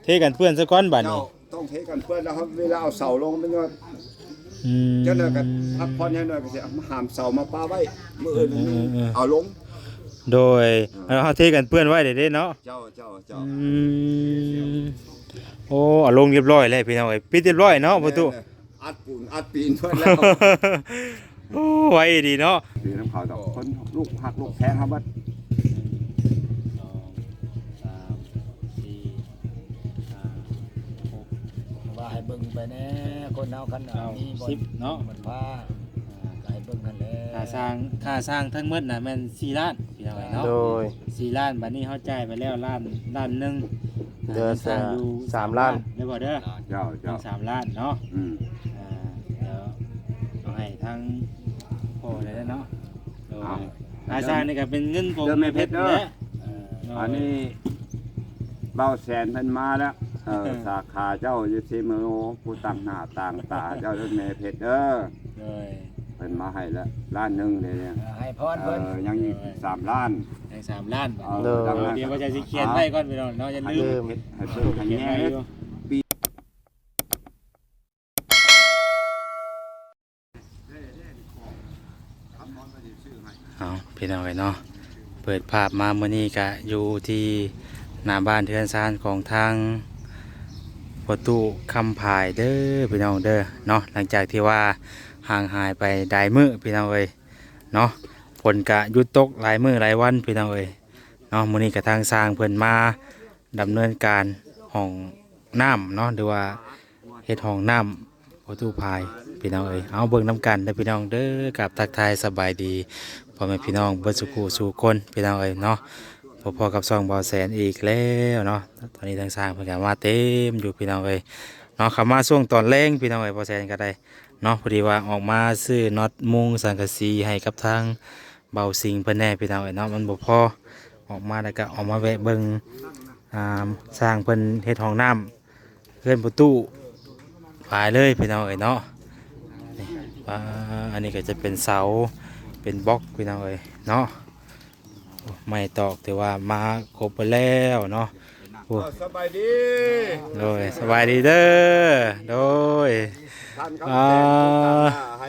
ເທກັນເປື້ອນຊະກ່ອນບາດນີ້. ເຈົ້າ ຕ້ອງເທກັນເປື້ອນ ແລ້ວເຮົາເວລາເອົາເສົາລົງ ມັນຍັງ ອືມ ເຈົ້າໜ້າກໍພັກຜ່ອນໃຫ້ໜ້ອຍ ກໍຊິຫາມເສົາມາປະໄວ້ ມື້ອື່ນ ເອີໆໆ ເອົາລົງ. ໂດຍ ເອີ ເຮົາເທກັນເປື້ອນໄວ້ເດ້ເນາະ. ເຈົ້າ ເຈົ້າ ເຈົ້າ ອືມ ໂອ້ ເອົາລົງຮຽບຮ້ອຍແລ້ວພີ່ນ້ອງເອີຍ ປິດຮຽບຮ້ອຍເນາະ ແມ່ນ ປະຕູ ອັດປູນອັດປີນເບິດແລ້ວ. ໂອ້ ໄວດີເນາະ ດີນຳເຂົາດອກ ຄົນລູກຮັກລູກແພງເຮົາເບິດ. ໜຶ່ງ ສອງ ສາມ ສີ່ ຫ້າ ຫົກ ວ່າໃຫ້ເບິ່ງໄປແດ່ ຄົນເຮົາຄັນ ເກົ້າ ມີບ່ອນ ສິບເນາະ ບ່ອນພາ ອ່າ ກໍໃຫ້ເບິ່ງຫັ້ນແຫຼະ. ຄ່າສ້າງ ຄ່າສ້າງທັງໝົດນະແມ່ນສີ່ລ້ານ ພີ່ນ້ອງເອີຍເນາະ. ໂດຍ ສີ່ລ້ານ ບາດນີ້ເຮົາຈ່າຍໄປແລ້ວລ້ານ ລ້ານໜຶ່ງ ເຫຼືອ ອ່າ ຍັງຄ້າງຢູ່ ສາມ ສາມລ້ານ ລ້ານ ເດ້ບໍ່ເດີ? ເຈົ້າ ເຈົ້າ ຍັງສາມລ້ານເນາະ. ອືມ ອ່າ ດຽວເອົາໃຫ້ທາງພໍ່ໄດ້ແລ້ວເນາະ. ໂດຍ ເອົາ ຄ່າສ້າງນີ້ກໍເປັນເງິນຂອງ ເດີແມ່ເພັດເດີ. ເອີ ໂດຍ ອັນນີ້ບ່າວແສນເພິ່ນມາແລ້ວ ເອີ ສາຂາເຈົ້າຢູ່ທີ່ເມືອງ ຜູ້ຕັ້ງໜ້າຕັ້ງຕາເຈົ້າເດີແມ່ເພັດເດີ. ໂດຍ ເພິ່ນມາໃຫ້ແລ້ວລ້ານໜຶ່ງເດ້. ເອີ ໃຫ້ພອນເພິ່ນ ເອີ ຍັງອີກ ເອີ ສາມລ້ານ ຍັງສາມລ້ານ. ເອີ ໂດຍ ດັ່ງນັ້ນ ດຽວວ່າຈະຊິຂຽນໄວ້ກ່ອນພີ່ນ້ອງເນາະ ຢ່າລືມ ໃຫ້ເບິ່ງໃຫ້ແດ່. ເອົາ ພີ່ນ້ອງເອີຍເນາະ ເປີດພາບມາມື້ນີ້ກະຢູ່ທີ່ໜ້າບ້ານເຮືອນຊານຂອງທາງພໍ່ຕູ້ຄຳພາຍເດີພີ່ນ້ອງເດີເນາະ. ຫຼັງຈາກທີ່ວ່າຫ່າງຫາຍໄປຫຼາຍມື້ພີ່ນ້ອງເອີຍເນາະ ຝົນກະຢຸດຕົກຫຼາຍມື້ຫຼາຍວັນພີ່ນ້ອງເອີຍເນາະ. ມື້ນີ້ກະທາງຊ່າງເພິ່ນມາ ດຳເນີນການຫ້ອງນ້ຳເນາະ ຫຼືວ່າເຮັດຫ້ອງນ້ຳປະຕູພາຍ ພີ່ນ້ອງເອີຍ. ເອົາເບິ່ງນຳກັນເດີພີ່ນ້ອງເດີ. ກາບທັກທາຍສະບາຍດີພໍ່ແມ່ພີ່ນ້ອງເບິດສູ່ຜູ້ສູ່ຄົນ ພີ່ນ້ອງເອີຍເນາະ. ພໍ້ກັບຊ່ອງບ່າວແສນອີກແລ້ວເນາະ. ຕອນນີ້ທາງຊ່າງເພິ່ນກໍມາເຕັມຢູ່ ພີ່ນ້ອງເອີຍເນາະ. ເຂົ້າມາຊ່ວງຕອນແລງ ພີ່ນ້ອງເອີຍ ບ່າວແສນກໍໄດ້ເນາະ ພໍດີວ່າອອກມາຊື້ນັອດມຸງສັງກະສີໃຫ້ກັບທາງ ເບົາສິງເພິ່ນແດ່ພີ່ນ້ອງເອີຍເນາະ. ມັນບໍ່ພໍ ອອກມາແລ້ວກະອອກມາແວະເບິ່ງ ອ່າ ຊ່າງເພິ່ນເຮັດຫ້ອງນ້ຳເຮືອນປະຕູພາຍເລີຍພີ່ນ້ອງເອີຍເນາະ. ນີ້ ອ່າ ອັນນີ້ກໍຈະເປັນເສົາເປັນບລັອກພີ່ນ້ອງເອີຍເນາະ. ໂອ້ ໄມ້ຕອກຖືວ່າມາຄົບເບິດແລ້ວເນາະ. ໂອ້ ສະບາຍດີ ໂດຍ ສະບາຍດີເດີ ໂດຍ ທ່ານຄຳແສນ ອ່າ ໃຫ້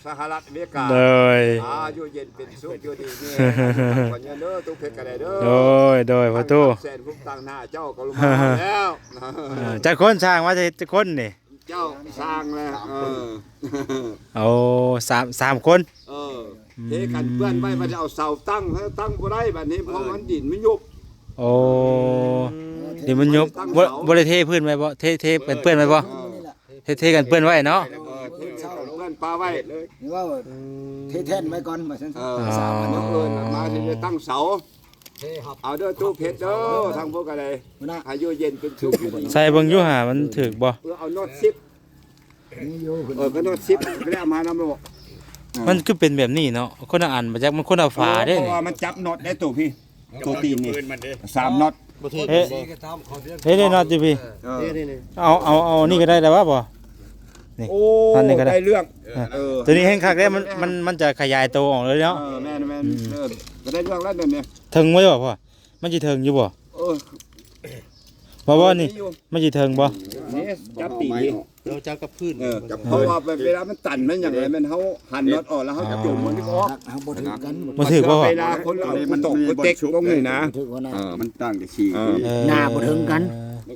ສະຫະລັດອາເມລິກາ ໂດຍ ອາຍຸເຢັນເປັນສຸກ ຢູ່ດີມີແຮງ ອາຍຸໝັ້ນຂວັນຍືນເດີ. ຕູ້ເພັດກໍໄດ້ເດີ ໂດຍ ໂດຍ ພໍ່ຕູ້ ແສນພູມຕັ້ງໜ້າເຈົ້າກໍລົງມາແລ້ວ. ເອີ ຈັກຄົນ ຊ່າງມາຈັກຄົນນີ້? ເຈົ້າຊ່າງແລ້ວ ເອີ ໂອ້ ສາມ ສາມຄົນ ເອີ ເທກັນເປື້ອນໄວ້ ວ່າຈະເອົາເສົາຕັ້ງ ຕັ້ງບໍ່ໄດ້ບາດນີ້ ເພາະມັນດິນມັນຍຸບ. ໂອ້ ດິນມັນຍຸບ ບໍ່ ບໍ່ໄດ້ເທພື້ນໄວ້ບໍ່? ເທ ເທກັນເປື້ອນໄວ້ບໍ່? ເອີ ເທ ເທກັນເປື້ອນໄວ້ເນາະ ເອີ ເທກັນເປື້ອນປະໄວ້ ນີ້ວ່າ ເທແທ່ນໄວ້ກ່ອນວ່າຊັ້ນ. ເອີ ສາມອັນ ເອີ ມາຊິໄດ້ຕັ້ງເສົາ ເອົາເດີຕູ້ເພັດເດີ ທາງພວກກະໄດ້ ອາຍຸເຢັນເປັນສຸກ ໃສ່ເບິ່ງຢູ່ຫາມັນຖືກບໍ່? ເອີ ເອົານັອດສິບ ເອີ ກໍນັອດສິບ ໄປເອົາມານຳໂລດ. ມັນຄືເປັນແບບນີ້ເນາະ ຄົນລະອັນ ບໍ່ຈັກ ມັນຄົນລະຝາເດ້ ເພາະວ່າມັນຈັບນັອດໄດ້ໂຕພີ້ ໂຕຕີນນີ້ ສາມນັອດ ບໍ່ຖືກ. ເອີ ເອີ ເອີ ນັອດຢູ່ພີ້ ເອີ ເອົາ ເອົາ ເອົານີ້ກໍໄດ້ແລ້ວວ່າບໍ່? ນີ້ ໂອ້ ອັນນີ້ກໍໄດ້ ໄດ້ເລື່ອງ ເອີ ເອີ ໂຕນີ້ແຮງຄັກເດ້ ມັນ ມັນ ມັນຈະຂະຫຍາຍໂຕອອກເລີຍເນາະ. ເອີ ແມ່ນໆ ເອີ ກໍໄດ້ເລື່ອງແລ້ວນີ້ ເຖິງບໍ່ບໍ່ພໍ່? ມັນຊິເຖິງຢູ່ບໍ່? ເອີ ບໍ່ ບໍ່ນີ້ ມັນຊິເຖິງບໍ່? ນີ້ ຈັບຕີນນີ້ ເຮົາຈັບກັບພື້ນ ເອີ ເພາະວ່າເວລາມັນຕັນມັນຫຍັງ ແມ່ນເຮົາຫັນນັອດອອກ ແລ້ວເຮົາຈຸ່ມມັນອອກ ເຮົາບໍ່ຖືກກັນ ບໍ່ຖືກບໍ່? ເວລາຄົນເອົາຕົກເຕັກລົງນີ້ນະ ເອີ ມັນຕັ້ງແຕ່ສີ່ ເອີ ໜ້າບໍ່ເຖິງກັນ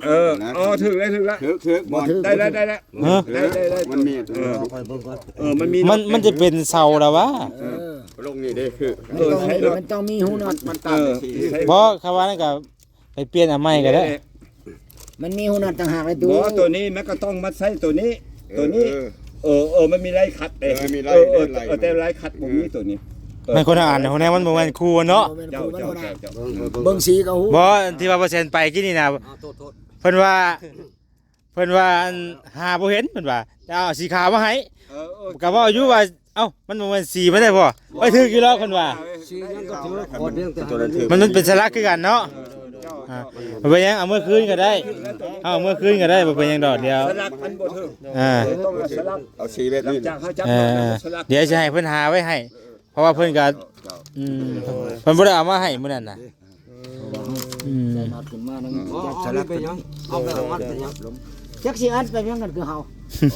ເອີ ເອີ ຖືກແລ້ວ ຖືກແລ້ວ ຖືກ ຖືກ ໄດ້ ໄດ້ ໄດ້ ໄດ້ ເອີ ໄດ້ ໄດ້ ໄດ້ ມັນມີ ເອີ ເອີ ມັນມີ ມັນ ມັນຈະເປັນເສົາລະຫວາ? ເອີ ລົງນີ້ເດ້ ຄື ເອີ ມັນຕ້ອງມີຮູນັອດ ມັນຕັ້ງແຕ່ສີ່ ບໍ່ ຄຳວ່ານັ້ນກໍ ໄປປ່ຽນເອົາໃໝ່ກໍໄດ້ ມັນມີຮູນັອດຕ່າງຫາກເລີຍຕູ້. ບໍ່ ໂຕນີ້ມັນກໍຕ້ອງມາໃຊ້ໂຕນີ້ ໂຕນີ້ ເອີ ເອີ ເອີ ມັນມີລາຍຂັດເດ້ ເອີ ມີລາຍ ເອີ ເອີ ແຕ່ລາຍຂັດບໍ່ມີໂຕນີ້ ມັນຄົນລະອັນ ຫົວແນວມັນບໍ່ແມ່ນຄູ່ເນາະ. ເຈົ້າ ເຈົ້າ ເຈົ້າ ເບິ່ງສີກໍຮູ້ ບໍ່ ທີ່ວ່າບໍ່ແຊນໄປກີ້ນີ້ນະ ເພິ່ນວ່າ ເພິ່ນວ່າ ອັນ ຫາບໍ່ເຫັນ ເພິ່ນວ່າ ຈະເອົາສີຂາວມາໃຫ້ ເອີ ເອີ ກໍເວົ້າຢູ່ວ່າ ເອົ້າ ມັນບໍ່ແມ່ນສີມັນໄດ້ບໍ່? ໂອ້ຍ ຖືກຢູ່ແລ້ວ ເພິ່ນວ່າ ສີຫຍັງກໍຖືກ ມັນ ມັນເປັນສະຫຼັກຄືກັນເນາະ. ອ່າ ບໍ່ເປັນຫຍັງ ເອົາເມືອຄືນກໍໄດ້ ເອົາເມືອຄືນກໍໄດ້ ບໍ່ເປັນຫຍັງດອກ ດຽວ ສະຫຼັກມັນບໍ່ຖືກ ອ່າ ເອີ ຕ້ອງເອົາສະຫຼັກ ເອົາສີແບບນີ້ ຫຼັງຈາກເຮົາຈັບ ເອີ ດຽວຊິໃຫ້ເພິ່ນຫາໄວ້ໃຫ້ ເພາະວ່າເພິ່ນກໍ ເຈົ້າ ອືມ ເພິ່ນບໍ່ໄດ້ເອົາມາໃຫ້ມື້ນັ້ນນະ. ເອີ ອືມ ໃສ່ນັອດຂຶ້ນມານຳ ອືມ ຈັບສະຫຼັກ ເອົາໄປອັດໄປຫຍັງ ຈັກຊິອັດໄປຫຍັງກັນຄືເຮົາ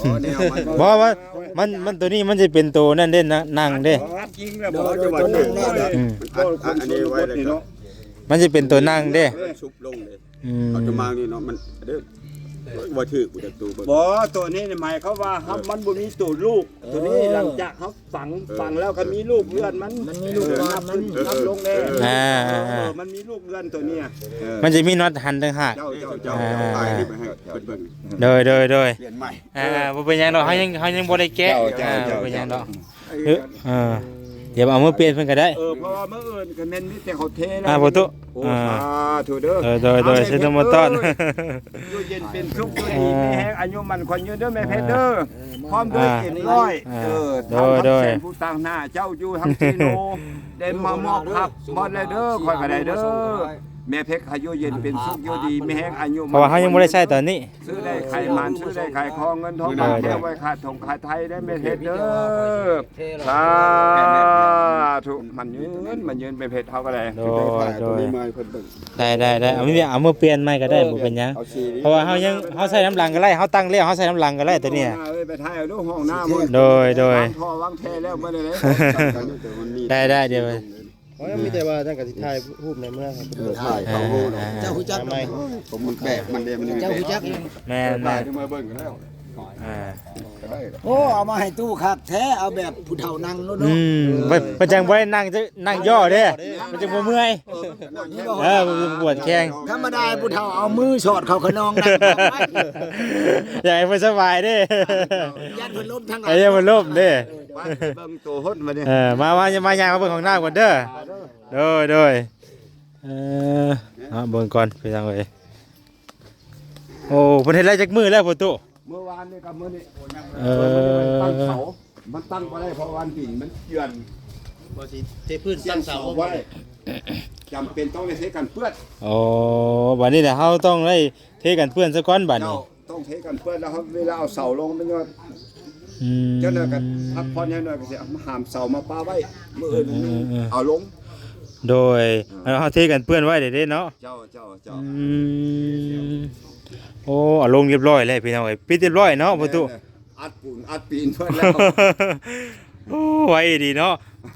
ອໍ ແນວມັນ ບໍ່ວ່າ ມັນ ມັນ ໂຕນີ້ມັນຊິເປັນໂຕນັ້ນເດ້ ນະ ນັ່ງເດ້ ອັດກິງແລ້ວ ໂດຍ ບໍ່ ໂດຍ ຈະວ່າ ໂຕນັ້ນແຫຼະ ອືມ ອັດ ອັດອັນນີ້ໄວ້ແລ້ວກໍ ມັນຊິເປັນໂຕນັ່ງເດ້ ເອີ ຊຸບລົງເດ້ ອືມ ເອົາຈະມາງນີ້ເນາະ ມັນເດີ້ ບໍ່ຖືກ ບໍ່ຈັກຕູເບິ່ງ ບໍ່ ໂຕນີ້ນີ້ໝາຍຄວາມວ່າ ເອີ ມັນບໍ່ມີໂຕລູກ ໂຕນີ້ ເອີ ຫຼັງຈາກເຮົາຝັງ ເອີ ຝັງແລ້ວກໍມີລູກເຮືອນມັນ ມັນມີລູກເຮືອນມັນ ເອີ ນັບຂຶ້ນ ເອີ ນັບລົງແດ່ ອ່າ ເອີ ມັນມີລູກເຮືອນໂຕນີ້ ເອີ ມັນຈະມີນັອດຫັນຕ່າງຫາກ ເຈົ້າ ເຈົ້າ ເຈົ້າ ອ່າ ເຈົ້າ ຖ່າຍຄລິບໃຫ້ເພິ່ນເບິ່ງ ໂດຍ ໂດຍ ໂດຍ ປ່ຽນໃໝ່ ອ່າ ບໍ່ເປັນຫຍັງດອກ ເຮົາຍັງ ເຮົາຍັງບໍ່ໄດ້ແກະ ເຈົ້າ ເຈົ້າ ອ່າ ເຈົ້າ ບໍ່ເປັນຫຍັງດອກ ເອີ ເອີ ດຽວເອົາມາປ່ຽນເພິ່ນກໍໄດ້ ເອີ ເພາະວ່າມື້ອື່ນກໍແມ່ນມີແຕ່ເຂົາເທແລ້ວ ອ່າ ບໍ່ຕຸ ໂອ້ ອ່າ ສາທຸເດີ້ ໂດຍ ໂດຍ ໂດຍ ເອົາ ເຊີນມາຕ້ອນ ແມ່ເພັດເອີຍ ຢູ່ເຢັນເປັນສຸກ ຢູ່ດີມີແຮງ ອ່າ ອາຍຸໝັ້ນຂວັນຍືນເດີ້ແມ່ເພັດເດີ້ ອ່າ ພ້ອມດ້ວຍ ອ່າ ເອັມຮ້ອຍ ອ່າ ເອີ ໂດຍ ທາງ ໂດຍ ຄຳແສນຜູ້ຕ່າງໜ້າເຈົ້າຢູ່ທາງເຊໂນ ໄດ້ມາມອບຮັບໝົດແລ້ວເດີ້ ຂ້ອຍກໍໄດ້ເດີ້ ແມ່ເພັດ ໃຫ້ຢູ່ເຢັນເປັນສຸກ ຢູ່ດີມີແຮງ ອາຍຸໝັ້ນ ເພາະວ່າເຮົາຍັງບໍ່ໄດ້ໃຊ້ຕອນນີ້ ຊື້ໄດ້ຂາຍໝານ ຊື້ໄດ້ຂາຍຄອງ ເງິນທອງ ເອີ ມາແລ້ວໄວ້ຄາດຖົງຄາດໄທເດີ້ແມ່ເພັດເດີ້ ສາທຸ ໝັ້ນຍືນ ໝັ້ນຍືນແມ່ເພັດ ເຮົາກໍໄດ້ ໂດຍ ໂດຍ ໄດ້ ໄດ້ ໄດ້ ເອົາ ເອົາມາປ່ຽນໃໝ່ກໍໄດ້ ເອີ ບໍ່ເປັນຫຍັງ ເອົາສີນີ້ ເພາະວ່າເຮົາຍັງ ເຮົາໃຊ້ນຳຫຼັງກໍໄດ້ ເຮົາຕັ້ງແລ້ວເຮົາໃຊ້ນຳຫຼັງກໍໄດ້ ໂຕນີ້ ເອີຍ ໄປຖ່າຍເອົາດູຫ້ອງນ້ຳ ໂດຍ ໂດຍ ວາງທໍ່ວາງແທແລ້ວ ບໍ່ໄດ້ເດ້ ໄດ້ ໄດ້ ດຽວ ໂອ້ຍ ມີແຕ່ວ່າທ່ານກໍຊິຖ່າຍຮູບໃນເມືອງ ເອີ ຖ່າຍເອົາຮູບ ອ່າ ເຈົ້າຮູ້ຈັກ ໂອ້ຍ ມັນແບບມັນເດ້ ມັນ ເຈົ້າຮູ້ຈັກ ແມ່ນໆ ເອົາມາເບິ່ງກັນແລ້ວ ອ່າ ກໍໄດ້ ໂອ້ ເອົາມາໃຫ້ຕູ້ຄັກແທ້ ເອົາແບບຜູ້ເຖົ້ານັ່ງໂລດເນາະ ອືມ ເພິ່ນ ເພິ່ນຈັ່ງບໍ່ໄດ້ນັ່ງ ນັ່ງຍໍ້ເດ້ ມັນຈັ່ງບໍ່ເມື່ອຍ ເອີ ເອີ ມັນປວດແຂ້ງ ທຳມະດາຜູ້ເຖົ້າເອົາມືສອດເຂົ້າຂະນອງ ນັ່ງ ຢາກໃຫ້ເພິ່ນສະບາຍເດ້ ຢ້ານເພິ່ນລົ້ມທາງຫຼັງ ເອີ ຢ້ານເພິ່ນລົ້ມເດ້ ໄປເບິ່ງໂຕຫົດມານີ້ ເອີ ມາ ມາ ມາຍ່າງມາເບິ່ງຫ້ອງນ້ຳກ່ອນເດີ ໂດຍ ໂດຍ ເອີ ເອົາເບິ່ງກ່ອນພີ່ນ້ອງເອີຍ ໂອ້ ເພິ່ນເຮັດໄດ້ຈັກມື້ແລ້ວພໍ່ຕູ້? ມື້ວານນີ້ກັບມື້ນີ້ ເອີ ເອີ ມັນຕັ້ງເສົາ ມັນຕັ້ງບໍ່ໄດ້ ເພາະວ່າດິນມັນເຈື່ອນ ບໍ່ຊິເທພື້ນຕັ້ງເສົາ ຕັ້ງເສົາບໍ່ໄດ້ ຈຳເປັນຕ້ອງໄດ້ເທກັນເປື້ອນ ອໍ ບັດນີ້ແຫຼະ ເຮົາຕ້ອງໄດ້ເທກັນເປື້ອນຊະກ່ອນບັດນີ້ ເຈົ້າ ຕ້ອງເທກັນເປື້ອນ ແລ້ວເຮົາເວລາເອົາເສົາລົງມັນກໍ ອືມ ຈັກໜ້ອຍກໍພັກຜ່ອນ ຈັກໜ້ອຍກໍຊິເອົາຫາມເສົາມາປະໄວ້ ມື້ອື່ນ ເອີ ເອີ ເອົາລົງ ໂດຍ ເອີ ເຮົາເທກັນເປື້ອນໄວ້ເດ້ເນາະ ເຈົ້າ ເຈົ້າ ເຈົ້າ ອືມ ໂອ້ ເອົາລົງຮຽບຮ້ອຍແລ້ວພີ່ນ້ອງເອີຍ ປິດຮຽບຮ້ອຍເນາະ ແມ່ນ ປະຕູ ແມ່ນ ອັດປູນອັດປີນເພິ່ນແລ້ວ ໂອ້ ໄວດີເນາະ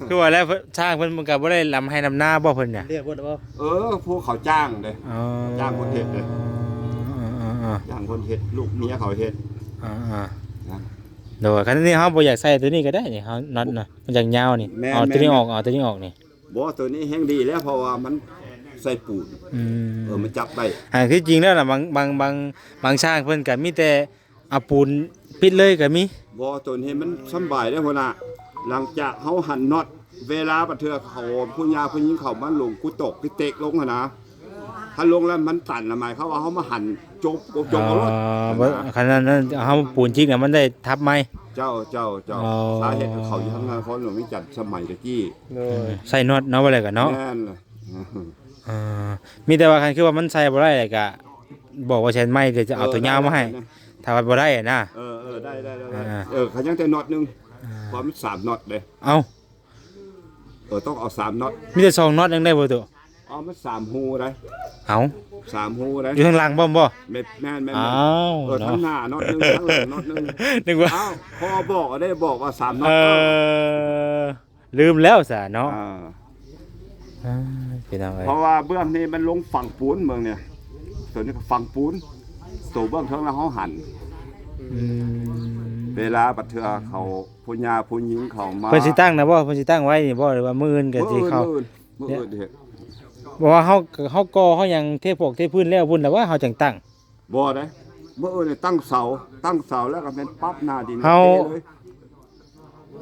ຄືວ່າແລ້ວ ຊ່າງເພິ່ນມັນກໍບໍ່ໄດ້ລຳໄຮ່ລຳນາບໍ່ເພິ່ນນະ ລຽບໝົດແລ້ວບໍ່? ເອີ ພວກເຂົາຈ້າງເດ້ ອໍ ຈ້າງຄົນເຮັດເດ້ ເອີໆໆ ຈ້າງຄົນເຮັດ ລູກເມຍເຂົາເຮັດ ເອີໆ ນະ ໂດຍ ຄັນນີ້ເຮົາບໍ່ຢາກໃສ່ໂຕນີ້ກໍໄດ້ນີ້ ເຮົານັອດນະ ມັນຈັ່ງຍາວນີ້ ແມ່ນໆ ເອົາໂຕນີ້ອອກ ເອົາໂຕນີ້ອອກນີ້ ບໍ່ ໂຕນີ້ແຮ່ງດີແລ້ວ ເພາະວ່າມັນໃສ່ປູນ ອືມ ເອີ ມັນຈັບໄດ້ ອັນທີ່ຈິງແລ້ວນະ ບາງ ບາງ ບາງ ບາງຊ່າງເພິ່ນກໍມີແຕ່ ເອົາປູນປິດເລີຍກໍມີ ບໍ່ ໂຕນີ້ມັນສຳບາຍເດ້ຫົວໜ້າ ຫຼັງຈາກເຮົາຫັນນັອດ ເວລາບາງເທື່ອເຂົາ ຜູ້ຍ່າຜູ້ຍິງເຂົາມາລົງກຸຕົກກິເຕັກລົງຫັ້ນນະ ຖ້າລົງແລ້ວມັນຕັນນະ ໝາຍຄວາມວ່າເຮົາມາຫັນຈົບ ຈົບເອົາໂລດ ອໍ ບໍ່ ຄັນນັ້ນເຮົາປູນຈິກນະ ມັນໄດ້ທັບໃໝ່ ເຈົ້າ ເຈົ້າ ເຈົ້າ ອໍ ສາເຫດເຂົາຢູ່ທາງນະຄອນຫຼວງວຽງຈັນສະໄໝຕະກີ້ ໂດຍ ໃສ່ນັອດເນາະ ວ່າແລ້ວກໍເນາະ ແມ່ນ ອ່າ ມີແຕ່ວ່າຄັນຄືວ່າມັນໃສ່ບໍ່ໄດ້ແລ້ວກະບອກວ່າແສນໃໝ່ ດຽວຈະເອົາ ເອີ ຕົວຍາວມາໃຫ້ ໄດ້ ໄດ້ ຖ້າວ່າບໍ່ໄດ້ນະ ເອີ ເອີ ໄດ້ ໄດ້ ໄດ້ ອ່າ ເອີ ຄັນຍັງແຕ່ນັອດໜຶ່ງ ອ່າ ເພາະມັນສາມນັອດເດ້ ເອົ້າ ເອີ ຕ້ອງເອົາສາມນັອດ ມີແຕ່ສອງນັອດຍັງໄດ້ບໍ່ຕູ້? ເອົາ ມັນສາມຮູໄດ໋ ເອົ້າ ສາມຮູໄດ໋ ຢູ່ທາງຫຼັງພ້ອມບໍ່? ແມ່ນ ແມ່ນ ແມ່ນ ອ້າວ ເອີ ເນາະ ທາງໜ້ານັອດໜຶ່ງ ທາງຫຼັງນັອດໜຶ່ງ ນຶກວ່າ ອ້າວ ພໍບອກໄດ້ ບອກວ່າສາມນັອດ ເອີ ລືມແລ້ວຊະເນາະ ອ່າ ອ່າ ພີ່ນ້ອງເອີຍ ເພາະວ່າເບື້ອງນີ້ມັນລົງຝັງປູນເບື້ອງນີ້ ໂຕນີ້ກໍຝັງປູນ ໂຕເບື້ອງເທິງລະເຮົາຫັນ ອືມ ເວລາບັດເທື່ອເຂົາ ຜູ້ຍ່າຜູ້ຍິງເຂົາມາ ເພິ່ນຊິຕັ້ງນະບໍ່? ເພິ່ນຊິຕັ້ງໄວ້ນີ້ບໍ່? ຫຼືວ່າມື້ອື່ນກໍຊິເຂົ້າ? ມື້ອື່ນ ມື້ອື່ນ ມື້ອື່ນເຮັດ ບໍ່ວ່າເຮົາ ເຮົາກໍ່ເຮົາຫຍັງເທພວກເທພື້ນແລ້ວພຸ້ນລະວ່າເຮົາຈັ່ງຕັ້ງ ບໍ່ເດ້ ມື້ອື່ນນີ້ຕັ້ງເສົາ ຕັ້ງເສົາແລ້ວກໍແມ່ນປັບໜ້າດິນ ເຮົາ ເທເລີຍ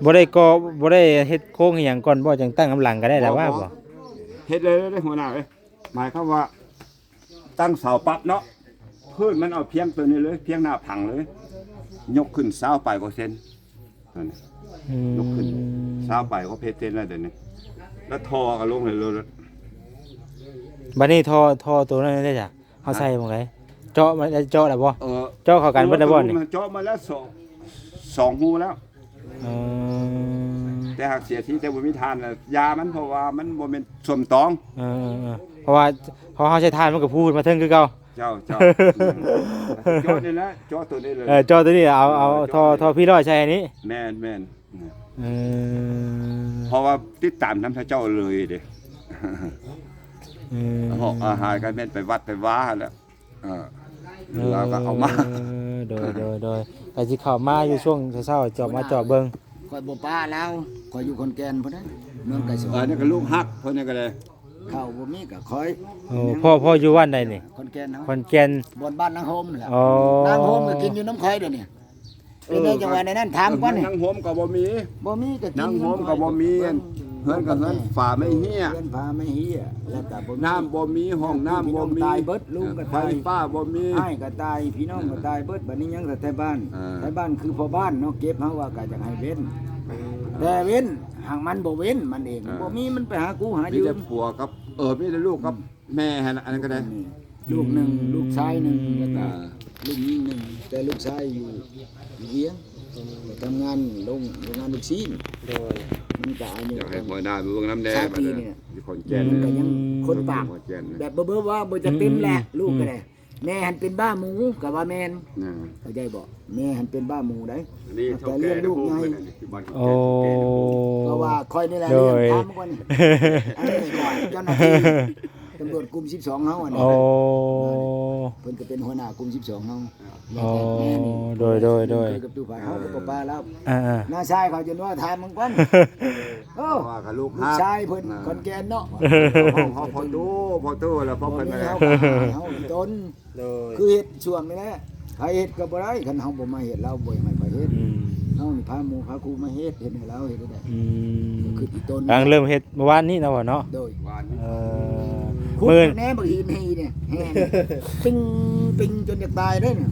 ບໍ່ໄດ້ກໍ່ ບໍ່ໄດ້ເຮັດໂຄງອີ່ຫຍັງກ່ອນບໍ່? ຈັ່ງຕັ້ງນຳຫຼັງກໍໄດ້ລະວ່າບໍ່? ບໍ່ ບໍ່ ເຮັດເລີຍເດ້ຫົວໜ້າເອີຍ ໝາຍຄວາມວ່າຕັ້ງເສົາປັບເນາະ ພື້ນມັນເອົາພຽງໂຕນີ້ເລີຍ ພຽງໜ້າຜັງເລີຍ ຍົກຂຶ້ນຊາວປາຍກວ່າເຊັນ ນັ້ນນະ ອືມ ຍົກຂຶ້ນຊາວປາຍກວ່າເຊັນແລ້ວດຽວນີ້ ແລ້ວທໍ່ກໍລົງໃຫ້ໂລດ ບັດນີ້ທໍ່ ທໍ່ໂຕນັ້ນໄດ້ຈ້ະ? ເຮົາໃສ່ໝ່ອງໃດ? ເຈາະມາ ເຈາະແລ້ວບໍ່? ເອີ ເຈາະເຂົ້າກັນເບິດແລ້ວບໍ່ນີ້? ເຈາະມາແລ້ວສອງ ສອງຮູແລ້ວ ເອີ ແຕ່ຫາກເສຍທີແຕ່ບໍ່ມີຖ່ານລະຢ່າມັນ ເພາະວ່າມັນບໍ່ແມ່ນສ້ວມຕອງ. ເອີໆໆ ເພາະວ່າ ເພາະເຮົາໃຊ້ຖ່ານມັນກໍຟູຂຶ້ນມາເທິງຄືເກົ່າ. ເຈົ້າ ເຈົ້າ ເຈາະນີ້ແຫຼະ ເຈາະໂຕນີ້ເລີຍ. ເອີ ເຈາະໂຕນີ້ ເອົາ ເອົາ ເອີ ເຈາະ ທໍ່ ທໍ່ພີ້ຮ້ອຍໃສ່ອັນນີ້. ແມ່ນໆ ເອີ ເພາະວ່າຕິດຕາມນຳເຂົາເຈົ້າເລີຍເດ້. ເອີ ເຮົາອາຫານກໍແມ່ນໄປວັດໄປວາຫັ້ນແຫຼະ. ເອີ ເຫຼືອກໍເອົາມາ. ເອີ ໂດຍ ໂດຍ ໂດຍ ກໍຊິເຂົ້າມາຢູ່ຊ່ວງເຊົ້າໆ ຈອບມາຈອບເບິ່ງ. ຂ້ອຍບໍ່ປະລາວ ຂ້ອຍຢູ່ຂອນແກ່ນພຸ້ນນະ ເມືອງໄກສອນ. ເອີ ນີ້ກໍລູກຮັກເພິ່ນນີ້ກໍໄດ້. ເຂົ້າບໍ່ມີກໍຂ້ອຍ. ໂອ້ ພໍ່ ພໍ່ຢູ່ບ້ານໃດນີ້? ຂອນແກ່ນເຮົາ. ຂອນແກ່ນ ບ່ອນບ້ານນາງໂຮມນັ້ນແຫຼະ. ອໍ ນາງໂຮມກໍກິນຢູ່ນຳຂ້ອຍດຽວນີ້. ເອີ ເປັນໄດຈັ່ງວ່າແນວນັ້ນ ຖາມກ່ອນ. ນາງໂຮມກໍບໍ່ມີ. ບໍ່ມີກໍກິນ. ນາງໂຮມກໍບໍ່ມີ. ເຮືອນກໍເຮືອນຝາໄມ້ເຮ້ຍ. ເຮືອນຝາໄມ້ເຮ້ຍ ແລ້ວກໍບໍ່ມີ. ນ້ຳບໍ່ມີ ຫ້ອງນ້ຳບໍ່ມີ. ພີ່ນ້ອງຕາຍເບິດ ລຸງກໍຕາຍ ໄຟຟ້າບໍ່ມີ. ອ້າຍກໍຕາຍ ພີ່ນ້ອງກໍຕາຍເບິດ. ເອີ ບັດນີ້ຍັງແຕ່ໄທບ້ານ. ເອີ ໄທບ້ານຄືພໍ່ບ້ານເນາະ ເກັບເຮົາວ່າກໍຢາກໃຫ້ເວັ້ນ. ເອີ ແຕ່ເວັ້ນ ຫາກມັນບໍ່ເວັ້ນ ມັນເອງ. ເອີ ບໍ່ມີ ມັນໄປຫາກູ້ຫາຢືມ. ມີແຕ່ຜົວກັບ ເອີ ມີແຕ່ລູກກັບ ອືມ ແມ່ຫັ້ນລະ ອັນນັ້ນກໍໄດ້. ລູກໜຶ່ງ ອືມ ລູກຊາຍໜຶ່ງ ແລ້ວກໍ ອາ ລູກຍິງໜຶ່ງ. ແຕ່ລູກຊາຍຢູ່ວຽງ ໄປທຳງານໂລງ ໂລງງານລູກຊີ້ນ. ໂດຍ ມັນກໍອາຍຸ ຢາກໃຫ້ພໍ່ໜ້າໄປເບິ່ງນຳແດ່. ຊາວປີນີ້ ຢູ່ຂອນແກ່ນ. ອືມ ມັນກໍຍັງຄົນປາກ ຂອນແກ່ນ ແບບເບີໆ ວ່າບໍ່ຈະເຕັມແຫຼະ. ອືມ ລູກກໍໄດ້ ອືມ ແມ່ຫັ້ນເປັນບ້າໝູ ກໍວ່າແມ່ນ. ອ່າ ເຂົ້າໃຈບໍ່? ແມ່ຫັ້ນເປັນບ້າໝູໄດ໋. ອັນນີ້ ເຮົາກໍລ້ຽງລູກໃຫຍ່. ໂອ້ ກໍວ່າຂ້ອຍນີ້ແຫຼະ ໂດຍ ລ້ຽງຕາມກ່ອນ. ອັນນີ້ກໍເຈົ້າໜ້າທີ່ຕຳຫຼວດກຸ່ມສິບສອງເຮົາອັນນີ້. ໂອ້ ເພິ່ນກໍເປັນຫົວໜ້າກຸ່ມສິບສອງເຮົາ. ໂອ້ ໂດຍ ໂດຍ ໂດຍ ເຮົາກໍບໍ່ປະລາວ. ອ່າໆ ນ້າຊາຍເຂົາຈົນວ່າຖາມມັນກ່ອນ. ໂອ້ ວ່າກັບລູກຮັກ ລູກຊາຍເພິ່ນ ອ່າ ຂອນແກ່ນເນາະ. ເຮົາພໍ່ຕູ້ ພໍ່ຕູ້ແລ້ວ ພໍ່ເພິ່ນ ເຮົາກໍຫາເຮົາຕົນ. ໂດຍ ຄືເຮັດຊ່ວງນີ້ແຫຼະ ໃຜເຮັດກໍບໍ່ໄດ້ ຄັນເຮົາບໍ່ມາເຮັດ ລາວບໍ່ໃຫ້ຂ້ອຍເຮັດ. ອືມ ເຮົານີ້ພາໝູ່ພາຄູ່ມາເຮັດ ເຮັດໃຫ້ລາວເຮັດໄດ້. ອືມ ກໍຄືອີຕົນ ກຳລັງເລີ່ມເຮັດມື້ວານນີ້ເນາະພໍ່ເນາະ. ໂດຍ ເອີ ຂຸດ ມື້ ແນ່ບັກຫີນໃຫ້ນີ້ ແຮ່ນີ້ ປິງ ປິງຈົນຢາກຕາຍເດ້ນີ້.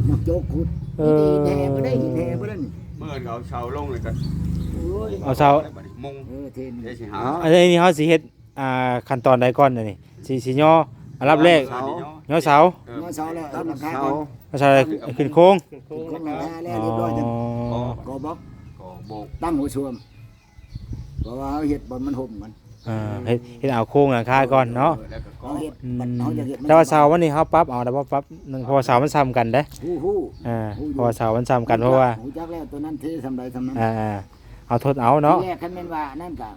ມັກໂຈກຂຸດ. ເອີ ຫີນແຮ່ບໍ່ໄດ້ ຫີນແຮ່ບໍ່ໄດ້ນີ້. ມື້ອື່ນເອົາເສົາລົງແລ້ວກໍ ໂອ້ຍ ເອົາເສົາ ບັດນີ້ມຸງ. ເອີ ເທນ ເດຊິຫາ. ອັນນີ້ເຮົາຊິເຮັດ ອ່າ ຂັ້ນຕອນໃດກ່ອນອັນນີ້ ຊິ ຊິຍໍ ອັນດັບແລກ ຍໍເສົາ ຍໍເສົາ ເອີ ຍໍເສົາແລ້ວ ເອີ ຕັ້ງຫຼັງຄາກ່ອນ. ເສົາ ເອົາເສົາຂຶ້ນໂຄງ ຂຶ້ນໂຄງຫຼັງຄາແລ້ວ ອໍ ຮຽບຮ້ອຍຈັ່ງ ອໍ ກໍ່ບລັອກ ກໍ່ໂບກ ຕັ້ງຫົວຊວມ ເພາະວ່າເຮົາເຮັດບ່ອນມັນຮົ່ມກັນ. ອ່າ ເຮັດ ເຮັດເອົາໂຄງຫຼັງຄາກ່ອນເນາະ. ເອີ ເຮົາເຮັດ ອືມ ບັດເຮົາຈະເຮັດ ແຕ່ວ່າເສົາມັນນີ້ເຮົາປັບເອົາໄດ້ບໍ່? ປັບ ເພາະວ່າເສົາມັນສ່ຳກັນເດ້. ຮູ້ ຮູ້ ອ່າ ຮູ້ຢູ່ ເພາະວ່າເສົາມັນສ່ຳກັນ ຮູ້ຈັກ ເພາະວ່າ ຮູ້ຈັກແລ້ວ ຕົວນັ້ນເທສ່ຳໃດສ່ຳນັ້ນ. ອ່າໆ ເອົາທົດເອົາເນາະ. ທີແລກຄັນແມ່ນວ່ານັ້ນກະ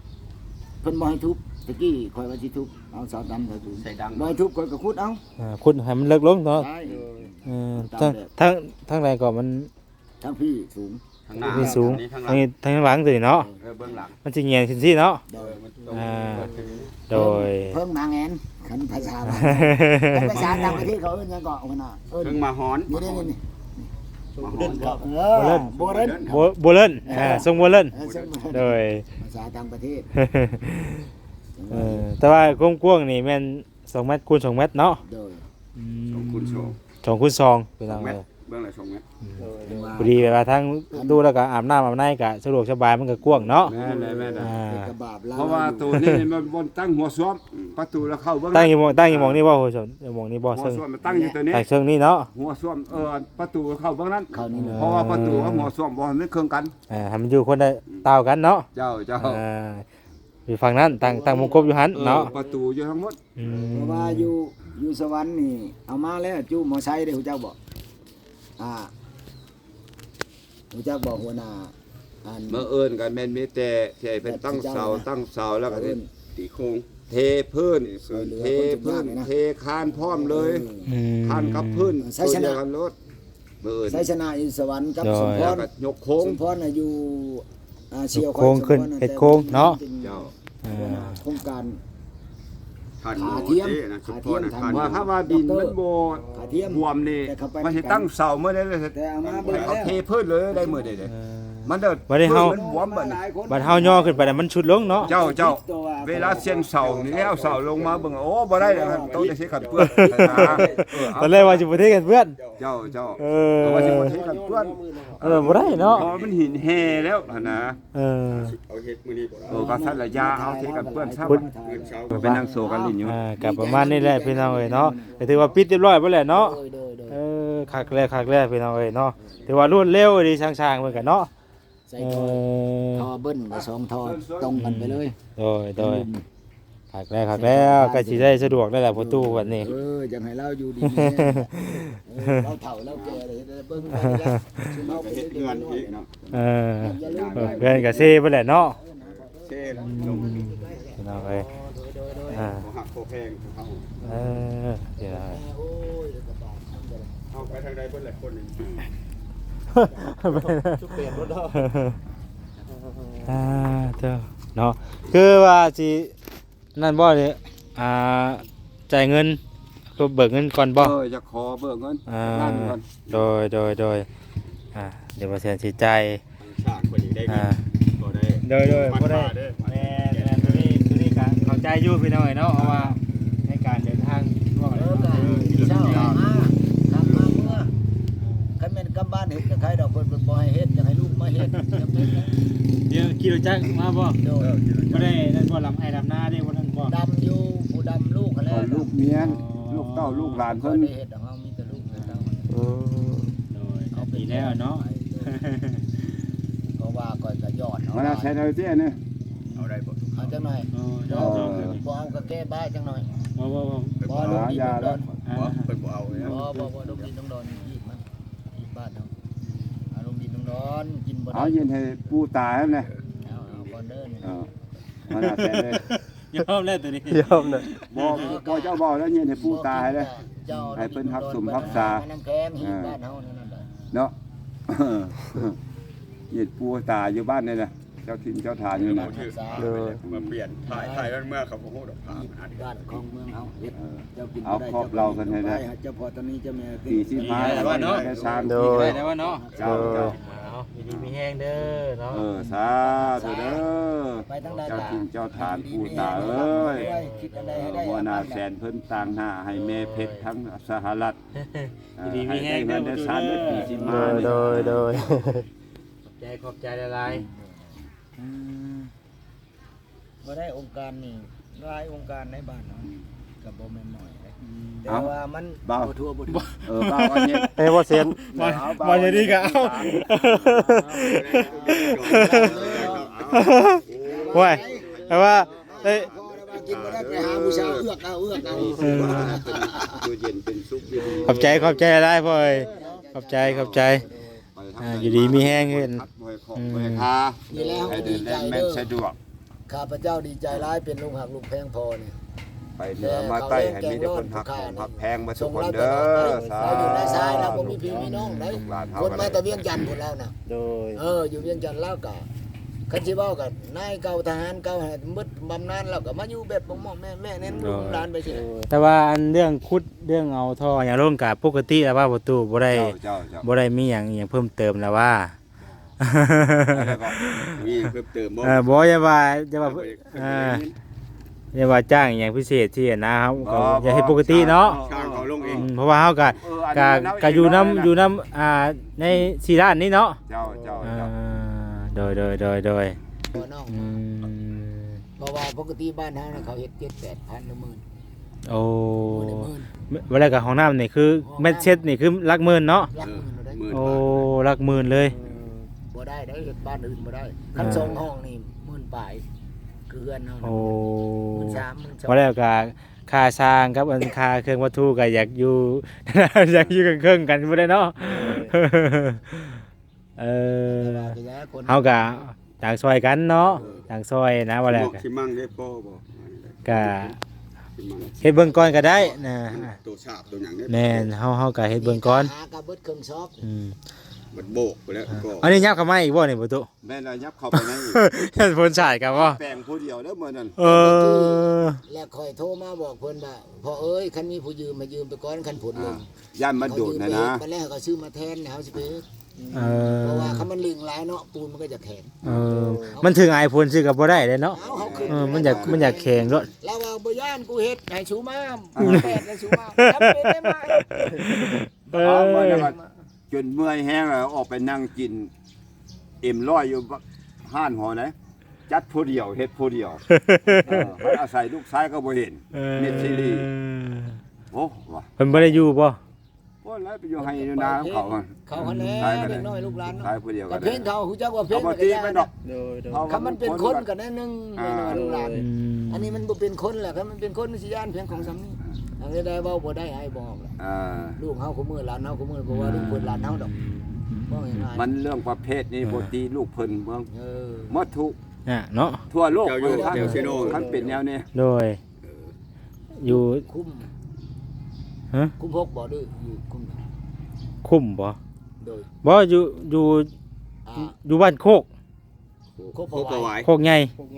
ເພິ່ນບໍ່ໃຫ້ທຸບ ຕະກີ້ຂ້ອຍວ່າຊິທຸບ ເອົາເສົາຕຳໃສ່ພື້ນ ໃສ່ດັງ ບໍ່ໃຫ້ທຸບ ຂ້ອຍກໍຂຸດເອົາ. ອ່າ ຂຸດໃຫ້ມັນເລິກລົງເນາະ. ໃຊ່ ເອີ ຕາມແບບ ທາງ ທາງໃດກໍມັນ ທາງພີ້ສູງ ທາງໜ້າ ທາງພີ້ສູງ ທາງນີ້ທາງຫຼັງ ທາງນີ້ ທາງຫຼັງຕົວນີ້ເນາະ. ເອີ ເບື້ອງຫຼັງ ມັນຊິແຫງນຂຶ້ນຊີ້ເນາະ. ໂດຍ ອ່າ ໂດຍ ເພິ່ງໝາແຫງນ ຄັນພາສາ ຄັນພາສາຕ່າງປະເທດເຂົາເອີ້ນຫຍັງເກາະ ຫົວໜ້າ? ເພິ່ງໝາຫອນ ນີ້ ນີ້ ນີ້ ໝາຫອນ ເອີ ໂບເລີນ ໂບເລີນ ອ່າ ຊົງໂບເລີນ ເອີ ຊົງໂບເລີນ ໂດຍ ພາສາຕ່າງປະເທດ. ເອີ ແຕ່ວ່າຄວາມກວ້າງນີ້ແມ່ນສອງແມັດຄູນສອງແມັດເນາະ. ໂດຍ ອືມ ສອງຄູນສອງ ສອງຄູນສອງ ພີ່ນ້ອງເອີຍ ເບື້ອງລະສອງແມັດ. ອືມ ໂດຍ ພໍດີແບບວ່າທັງຕູ້ແລ້ວກໍອາບນ້ຳອາບໃນກໍສະດວກສະບາຍ ມັນກໍກວ້າງເນາະ. ແມ່ນແຫຼະ ແມ່ນແຫຼະ ອ່າ ເພາະວ່າໂຕນີ້ມັນບ່ອນຕັ້ງຫົວຊວມ ປະຕູລະເຂົ້າເບື້ອງ ຕັ້ງຢູ່ໝ່ອງ ຕັ້ງຢູ່ໝ່ອງນີ້ບໍ່? ຫົວຊວມ ໝ່ອງນີ້ບໍ່? ຫົວຊວມຕັ້ງຢູ່ໂຕນີ້ ຕັ້ງເຊິ່ງນີ້ເນາະ. ຫົວຊວມ ເອີ ປະຕູເຂົ້າເບື້ອງນັ້ນ ເຂົ້ານີ້ ເພາະວ່າປະຕູກັບຫົວຊວມບໍ່ໃຫ້ມັນເຄິ່ງກັນ ອ່າ ໃຫ້ມັນຢູ່ຄົນລະ ອືມ ຕ່າວກັນເນາະ. ເຈົ້າ ເຈົ້າ ອ່າ ຢູ່ຝັ່ງນັ້ນ ຕັ້ງ ເອີ ຕັ້ງວົງກົບຢູ່ຫັ້ນເນາະ ປະຕູຢູ່ທາງພຸ້ນ. ອືມ ເພາະວ່າຢູ່ ຢູ່ສະຫວັນນີ້ເອົາມາແລ້ວ ຈູ້ມໍໄຊເດ້ ຮູ້ຈັກບໍ່? ອ່າ ຮູ້ຈັກບໍ່ ຫົວໜ້າ? ອັນ ມື້ອື່ນກໍແມ່ນມີແຕ່ ທີ່ໃຫ້ເພິ່ນຕັ້ງເສົາ ຕັ້ງເສົາ ແລ້ວກໍ ເອີ ຕີໂຄງ ເທພື້ນ ເທພື້ນ ເທຄານພ້ອມເລີຍ. ເອີ ອືມ ຄານກັບພື້ນ ໄຊຊະນະ ຕົວດຽວກັນໂລດ. ມື້ອື່ນ ໄຊຊະນະຢູ່ສະຫວັນກັບ ໂດຍ ສົມພອນ ແລ້ວກໍຍົກໂຄງ ສົມພອນນະຢູ່ ອ່າ ສ່ຽວ ໂຄງຂຶ້ນ ເຮັດໂຄງເນາະ. ເຈົ້າ ອ່າ ຫົວໜ້າໂຄງການ ທ່ານ ຂາທຽມ ຂາທຽມ ວ່າຖ້າວ່າດິນມັນບໍ່ ຂາທຽມ ບວມນີ້ ມັນຊິຕັ້ງເສົາມື້ໃດ ແຕ່ເອົາມາເບິ່ງແລ້ວ ເທພື້ນເລີຍໄດ້ມື້ໃດເດ້. ເອີ ມັນເດີ ບັດນີ້ເຮົາ ບວມບັດນີ້ ບັດເຮົາຍໍຂຶ້ນໄປແລ້ວມັນຊຸດລົງເນາະ. ເຈົ້າ ເຈົ້າ ເວລາສ່ຽງເສົານີ້ ເອົາເສົາລົງມາເບິ່ງ ໂອ້ ບໍ່ໄດ້ແລ້ວ ຕ້ອງໄດ້ເທກັນເປື້ອນ. ເອີ ຕອນແລກວ່າຊິບໍ່ເທກັນເປື້ອນ ເຈົ້າ ເຈົ້າ ເອີ ເອີ ບໍ່ໄດ້ເນາະ ເພາະມັນຫີນແຮ່ແລ້ວຫັ້ນນະ. ເອີ ເອົາເຮັດມື້ນີ້ບໍ່ ເອີ ວ່າຊັ້ນລະ ຢ່າເອົາເທກັນເປື້ອນຊ້ຳ ໄປນັ່ງໂຊກັນຫຼິ້ນຢູ່. ອ່າ ກໍປະມານນີ້ແຫຼະພີ່ນ້ອງເອີຍເນາະ ກໍຖືວ່າປິດຮຽບຮ້ອຍເບິດແຫຼະເນາະ. ໂດຍ ໂດຍ ໂດຍ ເອີ ຄັກແລ້ວ ຄັກແລ້ວພີ່ນ້ອງເອີຍເນາະ ຖືວ່າລວດເລັວດີ ຊ່າງໆເພິ່ນກໍເນາະ. ໃສ່ທໍ່ ເອີ ທໍ່ເບິ້ນກໍສອງທໍ່ຕົງກັນໄປເລີຍ. ໂດຍ ໂດຍ ຄັນລຸ່ມ ຄັກແລ້ວ ຄັກແລ້ວ ໃສ່ໂຄງການ ໃກ້ຊິໄດ້ສະດວກແລ້ວແຫຼະ ພໍ່ຕູ້ບັດນີ້. ເອີ ຢາກໃຫ້ລາວຢູ່ດີມີແຮງ ເອີ ລາວເຖົ້າລາວແກ່ແລ້ວ ເຮັດໃຫ້ເບິ່ງໄປແລ້ວ ເຮັດເຮືອນອີກເນາະ. ເອີ ເຮືອນກໍເຊເບິດແຫຼະເນາະ. ເຊແລ້ວ ອືມ ພີ່ນ້ອງເອີຍ ອ່າ ບໍ່ຮັກບໍ່ແພງເຮົາ. ເອີ ພີ່ນ້ອງເອີຍ ເຮົາໄປທາງໃດເບິດແຫຼະຄົນນີ້ ຈຸເປນເບິດແລ້ວ. ອ່າ ເຈົ້າເນາະ ຄືວ່າຊິ ນັ້ນບໍ່ນີ້ ອ່າ ຈ່າຍເງິນ ຄືເບີກເງິນກ່ອນບໍ່? ເອີ ຢາກຂໍເບີກເງິນ ອ່າ ລ້ານກ່ອນ. ໂດຍ ໂດຍ ໂດຍ ອ່າ ດຽວບໍ່ແຊນຊິຈ່າຍ ສ້າງເພິ່ນອີກໄດ້ ອ່າ ເງິນບໍ່ໄດ້ ໂດຍ ໂດຍ ບໍ່ໄດ້ ແມ່ນ ແມ່ນ ໂຕນີ້ ໂຕນີ້ກໍເຂົ້າໃຈຢູ່ພີ່ນ້ອງເອີຍເນາະ ເພາະວ່າໃນການເດີນທາງ ເອີ ກໍເຊົ້າມາ ກັບມາເມືອ ຄັນແມ່ນກັບບ້ານເຮັດກໍໄຄດອກ ເພິ່ນບໍ່ໃຫ້ເຮັດ ຢາກໃຫ້ລູກມາເຮັດ ດຽວຂີ່ລົດຈັກມາບໍ່? ໂດຍ ບໍ່ໄດ້ນັ້ນບໍ່ ດຳໄຮ່ດຳນາເດ້ ບໍ່ນັ້ນບໍ່? ດຳຢູ່ ຜູ້ດຳລູກຫັ້ນແຫຼະ ລູກເມຍ ລູກເຕົ້າລູກຫຼານເພິ່ນ ໄດ້ເຮັດດອກ ເຮົາມີແຕ່ລູກແຕ່ເຕົ້າ. ເອີ ໂດຍ ເອົາ ດີແລ້ວເນາະ ເພາະວ່າຂ້ອຍກໍຍອດເອົາ ມາແຊນເອົາເຈ້ນີ້ ເອົາໄດ້ບໍ່? ເອົາຈັກໜ່ອຍ ເອີ ບໍ່ເອົາກໍແກ້ບ້າຍຈັກໜ່ອຍ. ບໍ່ ບໍ່ ບໍ່ ບໍ່ ລົງດິນລົງດອນ ເພິ່ນບໍ່ເອົາ ບໍ່ ບໍ່ ບໍ່ ລົງດິນລົງດອນ ຮີດມັນ ຮີດບ້ານເຮົາ ເອົາລົງດິນລົງດອນ ກິນບໍ່ໄດ້ ເອົາເຢັນໃຫ້ປູ່ຕາຫັ້ນນະ ເອົາ ເອົາກ່ອນເດີ ເອີ ມາແຊນເດີ ຍອມແລ້ວໂຕນີ້ ຍອມນະ ບໍ່ ບໍ່ ເຈົ້າເວົ້າແລ້ວ ເຢັນໃຫ້ປູ່ຕາໃຫ້ເດີ ໃຫ້ເພິ່ນຮັກສົມຮັກສາ ມານຳແຂງ ເອີ ບ້ານເຮົານັ້ນແຫຼະເນາະ ເຢັນປູ່ຕາຢູ່ບ້ານນີ້ນະ ເຈົ້າຖິ່ນເຈົ້າຖານຢູ່ນະ ໂດຍ ມາປ່ຽນ ຖ່າຍ ຖ່າຍເມືອເຂົາບໍ່ຮູ້ດອກ ຜ່ານ ບ້ານຂອງເມືອງເຮົາເຮັດ ເອີ ເຈົ້າກິນ ເອົາ ບໍ່ໄດ້ ຄອບເລົ່າກັນໃຫ້ໄດ້ ເຈົ້າພໍ່ຕານີ້ເຈົ້າແມ່ ສີ່ສິບຫ້າ ໄດ້ແລ້ວເນາະ ໄດ້ສາມ ໂດຍ ໄດ້ແລ້ວເນາະ ເຈົ້າ ໂດຍ ເຈົ້າ ເອົາ ຢູ່ດີມີແຮງເດີເນາະ ເອີ ສາທຸເດີ ໄປທາງໃດ ເຈົ້າຖິ່ນເຈົ້າຖານ ປູ່ຕາເອີຍ ເອີ ຫົວໜ້າແສນເພິ່ນຕາງໜ້າໃຫ້ແມ່ເພັດທາງສະຫະລັດ ເອີ ຢູ່ດີມີແຮງເດີ ໃຫ້ໄດ້ເງິນໄດ້ຊານເດີ ເອີ ໂດຍ ໂດຍ ຂອບໃຈ ຂອບໃຈຫຼາຍໆ ອືມ ບໍ່ໄດ້ ອົງການນີ້ຫຼາຍອົງການໃນບ້ານເຮົາ ອືມ ກໍບໍ່ແມ່ນໜ້ອຍເດ້ ອືມ ແຕ່ວ່າມັນ ເອົ້າ ບໍ່ທົ່ວບໍ່ເຖິງ ເອີ ເບົາອັນນີ້ ເອີ ບໍ່ເຊັນ ເອົາ ເບົາ ເບົາຢູ່ນີ້ກໍເອົາ ໂອ້ຍ ແຕ່ວ່າ ເອີ ກິນບໍ່ໄດ້ ໄປຫາຜູ້ສາວເອືອກເອົາ ເອືອກເອົາ ເອີ ຢູ່ເຢັນເປັນສຸກຢູ່ດີ ຂອບໃຈ ຂອບໃຈຫຼາຍໆ ພໍ່ເອີຍ ຂອບໃຈ ຂອບໃຈ ອ່າ ຢູ່ດີມີແຮງຂຶ້ນ ບໍ່ໃຫ້ເຄາະ ອືມ ບໍ່ໃຫ້ຄາ ນີ້ແຫຼະ ໃຫ້ເດີນແລ່ນແມ່ນສະດວກ ຂ້າພະເຈົ້າດີໃຈຫຼາຍ ເປັນລູກຮັກລູກແພງພໍ່ນີ້ ໄປເໜືອມາໃຕ້ ໃຫ້ມີແຕ່ຄົນຮັກ ຮັກແພງເບິດທຸກຄົນເດີ ສາທຸ ລາວຢູ່ໃນຊາຍ ລາວບໍ່ມີພີ່ມີນ້ອງໃດ ລູກຫຼານເຮົາ ຄົນມາແຕ່ວຽງຈັນພຸ້ນລາວນະ ໂດຍ ເອີ ຢູ່ວຽງຈັນລາວກະ ຄັນຊິເວົ້າກັນ ນາຍເກົ່າ ທະຫານເກົ່າ ໃຫ້ໝົດບຳນານ ລາວກໍມາຢູ່ແບບໝໍ້ໆແມ່ໆ ເນນ ໂດຍ ລູກຫຼານໄປຊີ້ແຫຼະ ແຕ່ວ່າອັນເລື່ອງຂຸດ ເລື່ອງເອົາທໍ່ຫຍັງລົງກະປົກກະຕິແລ້ວວ່າ ປະຕູ ບໍ່ໄດ້ ເຈົ້າ ເຈົ້າ ເຈົ້າ ບໍ່ໄດ້ມີຫຍັງ ຫຍັງເພີ່ມເຕີມແລ້ວວ່າ ມີເພີ່ມເຕີມບໍ່? ເອີ ບໍ່ ຢ່າວ່າ ຢ່າວ່າ ເອີ ຢ່າວ່າຈ້າງຫຍັງພິເສດທີ່ອັນນະ ເຮົາກໍຢາກເຮັດປົກກະຕິເນາະ ເອີ ເພາະວ່າເຮົາກໍ ເອີ ອັນນີ້ ກໍ ກໍຢູ່ນຳ ຢູ່ນຳ ອ່າ ໃນສີ່ລ້ານນີ້ເນາະ ເຈົ້າ ເຈົ້າ ອ່າ ເຈົ້າ ໂດຍ ໂດຍ ໂດຍ ໂດຍ ອືມ ເພາະວ່າປົກກະຕິບ້ານເຮົານະ ເຂົາເຮັດເຈັດແປດພັນລະໝື່ນ ໂອ້ ມື້ລະໝື່ນ ວ່າແລ້ວກໍຫ້ອງນ້ຳນີ້ຄື ຫ້ອງນ້ຳ ເມັດເຊັດນີ້ຄືຫຼັກໝື່ນເນາະ ຫຼັກໝື່ນເລີຍ ເອີ ໂອ້ ຫຼັກໝື່ນເລີຍ ເອີ ບໍ່ໄດ້ໄດ໋ ເຮັດບ້ານອື່ນບໍ່ໄດ້ ຄັນ ເອີ ສອງຫ້ອງນີ້ໝື່ນປາຍ ຄືເຮືອນເຮົານະ ໂອ້ ໝື່ນສາມ ໝື່ນສອງ ວ່າແລ້ວກໍຄ່າຊ່າງກັບອັນຄ່າເຄື່ອງວັດຖຸກໍຢາກຢູ່ ຢາກຢູ່ເຄິ່ງໆກັນບໍ່ໄດ້ເນາະ ເອີ ເອີ ເຮົາກໍຕ່າງຊ່ອຍກັນເນາະ ເອີ ຕ່າງຊ່ອຍນະ ວ່າແລ້ວ ຊິມັງໄດ້ພໍບໍ່ ກະ ຊິມັງ ເຮັດເບິ່ງກ່ອນກໍໄດ້ນະ ໂຕສາບໂຕຫຍັງເດ້ ແມ່ນ ເຮົາ ເຮົາກໍເຮັດເບິ່ງກ່ອນ ຫາກໍເບິດເຄິ່ງຊອກ ອືມ ເບິດໂບກໄປແລ້ວ ອ່າ ກໍ ອັນນີ້ຍັບເຂົ້າມາອີກບໍ່ນີ້ ປະຕູ? ແມ່ນແລ້ວ ຍັບເຂົ້າໄປໃນ ຝົນສາດກັນບໍ່? ແປງຜູ້ດຽວເດີມື້ນັ້ນ ເອີ ແລ້ວຂ້ອຍໂທມາບອກເພິ່ນວ່າ ພໍ່ເອີຍ ຄັນມີຜູ້ຢືມໃຫ້ຢືມໄປກ່ອນ ຄັນຝົນລົງ ອ່າ ຢ້ານມັນໂດດຫັ້ນນະ ເຂົາຢືມໄປເຮັດ ບັດແລ້ວເຂົາຊື້ມາແທນ ເຮົາຊິໄປເຮັດ ເອີ ເພາະວ່າຄັນມັນລຶ້ງຫຼາຍເນາະ ປູນມັນກໍຈະແຂງ ເອີ ມັນຖືກອາຍຝົນຊື່ກໍບໍ່ໄດ້ເດ້ເນາະ ເອົາ ເຮົາຂຶ້ນ ເອີ ມັນຢາກ ມັນຢາກແຂງໂລດ ລາວວ່າບໍ່ຢ້ານ ກູເຮັດໃຫ້ສູມາ ເອີ ແປກໃຫ້ສູມາ ຈຳເປັນໄດ້ມາ ເອີ ເອົາມາແລ້ວກໍຈົນເມື່ອຍແຮງແລ້ວ ອອກໄປນັ່ງກິນເອັມຮ້ອຍຢູ່ຮ້ານຫໍໄດ໋ ຈັດຜູ້ດຽວ ເຮັດຜູ້ດຽວ ເອີ ເພິ່ນອາໄສລູກຊາຍກໍບໍ່ເຫັນ ເອີ ເມັດຊີຣີ ໂອ້ ວ່າ ເພິ່ນບໍ່ໄດ້ຢູ່ບໍ່? ໂອ້ ຄົນຫຼາຍໄປຢູ່ໄຮ່ຢູ່ນາຂອງເຂົາ ເຂົາຫັ້ນແຫຼະ ຫຼາຍກໍໄດ້ ເດັກນ້ອຍລູກຫຼານເນາະ ຫຼາຍຜູ້ດຽວກໍໄດ້ ເພິ່ນເຂົາຮູ້ຈັກວ່າເພິ່ນກໍໄດ້ ບໍ່ຕີໄປດອກ ໂດຍໆ ເຂົາມັນເປັນຄົນກໍແນວໜຶ່ງ ອ່າ ເດັກນ້ອຍລູກຫຼານ ອືມ ອັນນີ້ມັນບໍ່ເປັນຄົນແຫຼະ ຄັນມັນເປັນຄົນມັນຊິຢ້ານພຽງຂອງສ່ຳນີ້ ອ່າ ອັນນີ້ໄດ້ເວົ້າບໍ່ໄດ້ ອ້າຍບອກແຫຼະ ອ່າ ລູກເຮົາຄູ່ມື້ ຫຼານເຮົາຄູ່ມື້ ບໍ່ວ່າ ອືມ ລູກເພິ່ນ ຫຼານເຮົາດອກ ອືມ ເວົ້າງ່າຍໆ ມັນເລື່ອງປະເພດນີ້ ເອີ ບໍ່ຕີລູກເພິ່ນເບິ່ງ ເອີ ໝົດທຸກ ອ່າ ເນາະ ທົ່ວໂລກ ເຈົ້າຢູ່ ເອີ ແຖວເຊໂນ ຄັນເປັນແນວນີ້ ໂດຍ ເອີ ຢູ່ ຄຸ້ມ ຮະ ຄຸ້ມຫົກບໍ່ ຫຼືຢູ່ຄຸ້ມ ຄຸ້ມບໍ່? ໂດຍ ບໍ່ ຢູ່ ຢູ່ ອ່າ ຢູ່ບ້ານໂຄກ ໂຄກປະຫວາຍ ໂຄກໃຫຍ່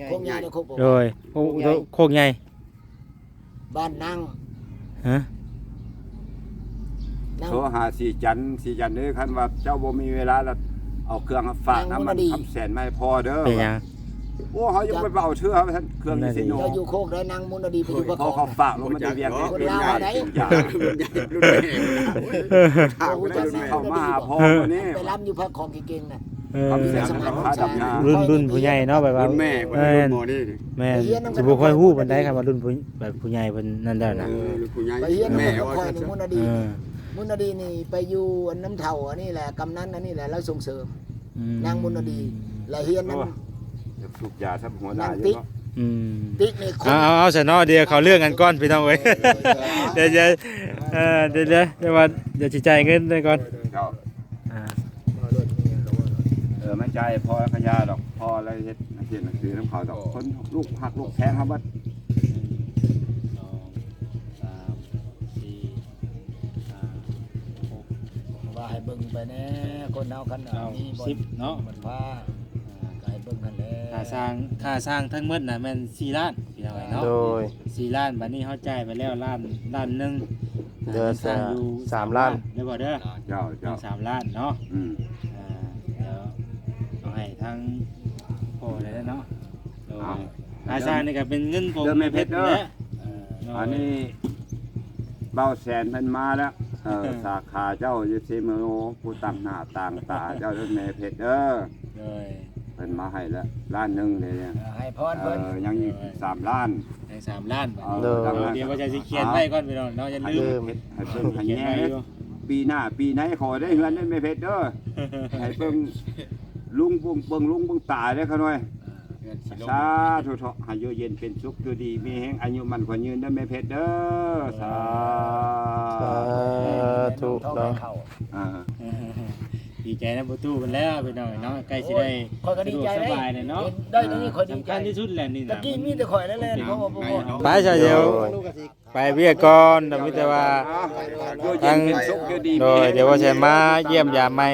ໂຄກໃຫຍ່ ໂຄກໃຫຍ່ ໂດຍ ໂຄກ ໂຄກໃຫຍ່ ໂຄກໃຫຍ່ ບ້ານນາງ ຮະ ນາງ ໂທຫາສີຈັນ ສີຈັນເອີຍ ຄັນວ່າເຈົ້າບໍ່ມີເວລາລະ ເອົາເຄື່ອງມາຝາກນຳ ນາງມຸນນະດີ ຄຳແສນມາໃຫ້ພໍ່ເດີ ເປັນຫຍັງ? ໂອ້ ເຮົາຍັງບໍ່ໄປເອົາເທື່ອ ວ່າຊັ້ນ ເຄື່ອງຢູ່ເຊໂນ ເຈົ້າຢູ່ໂຄກໃດ ນາງມຸນນະດີໄປຢູ່ພາກຂອງ ເຂົາຝາກລົງມາແຕ່ວຽງໃດ ຄົນລາວໃດ ເຂົ້າມາຫາພໍ່ນີ້ ໄປລຳຢູ່ພາກຂອງເກັ່ງໆນະ ເອີ ຄຳແສນ ລຸ້ນ ລຸ້ນຜູ້ໃຫຍ່ເນາະ ແບບວ່າ ລຸ້ນແມ່ ເອີ ລຸ້ນພໍ່ນີ້ ແມ່ນ ຊິບໍ່ຄ່ອຍຮູ້ປານໃດ ຄັນວ່າລຸ້ນຜູ້ ແບບຜູ້ໃຫຍ່ເພິ່ນນັ້ນແລ້ວນະ ເອີ ລຸ້ນຜູ້ໃຫຍ່ ໄປຮຽນນຳຂ້ອຍນີ້ ເອີ ມຸນນະດີ ເອີ ມຸນນະດີນີ້ໄປຢູ່ອັນນຳເຖົ້າອັນນີ້ແຫຼະ ກຳນັນອັນນີ້ແຫຼະ ລາວສົ່ງເສີມ ອືມ ນາງມຸນນະດີ ລະຮຽນນຳ ໂອ້ຍ ຢາກສູບຢາຊຳຫົວໜ້າຢູ່ເນາະ ອືມ ຕິກນີ້ຄົນ ເອົາ ເອົາ ເອົາຊະເນາະ ດຽວເຂົ້າເລື່ອງກັນກ່ອນ ພີ່ນ້ອງເອີຍ ເອີ ດຽວ ດຽວ ເອີ ດຽວ ດຽວ ດຽວວ່າ ດຽວຊິຈ່າຍເງິນໄດ້ກ່ອນ ເຈົ້າ ອ່າ ເອີ ມາຈ່າຍພໍ່ລະກະຢ່າດອກ ພໍ່ລະເຮັດ ເຮັດໜັງສືນຳເຂົາດອກ ຄົນລູກຮັກລູກແພງເຮົາເບິດ ໜຶ່ງ ສອງ ສາມ ສີ່ ຫ້າ ຫົກ ວ່າໃຫ້ເບິ່ງໄປແດ່ ຄົນເຮົາຄັນ ເກົ້າ ມີບ່ອນ ສິບເນາະ ບ່ອນພາ ອ່າ ກໍໃຫ້ເບິ່ງຫັ້ນແຫຼະ ຄ່າສ້າງ ຄ່າສ້າງທັງໝົດນະແມ່ນສີ່ລ້ານ ພີ່ນ້ອງເອີຍເນາະ ໂດຍ ສີ່ລ້ານ ບັດນີ້ເຮົາຈ່າຍໄປແລ້ວລ້ານ ລ້ານໜຶ່ງ ເຫຼືອ ອ່າ ຍັງຄ້າງຢູ່ ສາມລ້ານ ເດີພໍ່ເດີ ເຈົ້າ ເຈົ້າ ຍັງສາມລ້ານເນາະ ອືມ ອ່າ ດຽວເອົາໃຫ້ທາງພໍ່ໄດ້ເນາະ ໂດຍ ອ່າ ຄ່າສ້າງນີ້ກໍເປັນເງິນຂອງ ເດີແມ່ເພັດເດີ ເອີ ອັນນີ້ບ່າວແສນເພິ່ນມາແລ້ວ ເອີ ສາຂາເຈົ້າຢູ່ເຊໂນ ຜູ້ຕາງໜ້າຕາງຕາເຈົ້າເດີແມ່ເພັດເດີ ໂດຍ ເພິ່ນມາໃຫ້ແລ້ວລ້ານໜຶ່ງເດ້ ເອີ ໃຫ້ພອນເພິ່ນ ເອີ ຍັງອີກ ເອີ ສາມລ້ານ ໃຫ້ສາມລ້ານບາດ ເອີ ໂດຍ ດຽວວ່າຈະຊິຂຽນໄວ້ກ່ອນພີ່ນ້ອງເນາະ ຢ່າລືມ ໃຫ້ເພິ່ນ ໃຫ້ເພິ່ນໃຫ້ແຍ່ເດີ ປີໜ້າປີໃນຂໍໄດ້ເຮືອນໄດ້ແມ່ເພັດເດີ ໃຫ້ເບິ່ງລຸງ ເບິ່ງ ເບິ່ງລຸງເບິ່ງຕາເດີຂະນ້ອຍ ເອີ ເຮືອນຊິລົງ ສາທຸເທາະ ໃຫ້ຢູ່ເຢັນເປັນສຸກ ຢູ່ດີມີແຮງ ອາຍຸໝັ້ນຂວັນຍືນເດີແມ່ເພັດເດີ ສາ ສາທຸເນາະ ອ່າ ດີໃຈນຳພໍ່ຕູ້ເພິ່ນແລ້ວພີ່ນ້ອງເນາະ ໃກ້ຊິໄດ້ ໂອ້ຍ ຂ້ອຍກໍດີໃຈ ສະດວກສະບາຍແລ້ວເນາະ ໄດ້ນີ້ຂ້ອຍດີໃຈ ສຳຄັນທີ່ສຸດແຫຼະນີ້ນະ ຕະກີ້ມີແຕ່ຂ້ອຍແລ້ວແຫຼະ ເອີ ເພາະວ່າ ໄປຊະ ດຽວໄປວຽກກ່ອນ ແຕ່ມີແຕ່ວ່າ ຢູ່ເຢັນເປັນສຸກ ຢູ່ດີ ໂດຍ ມີແຮງ ດຽວວ່າຊິມາຢ້ຽມຢາມໃໝ່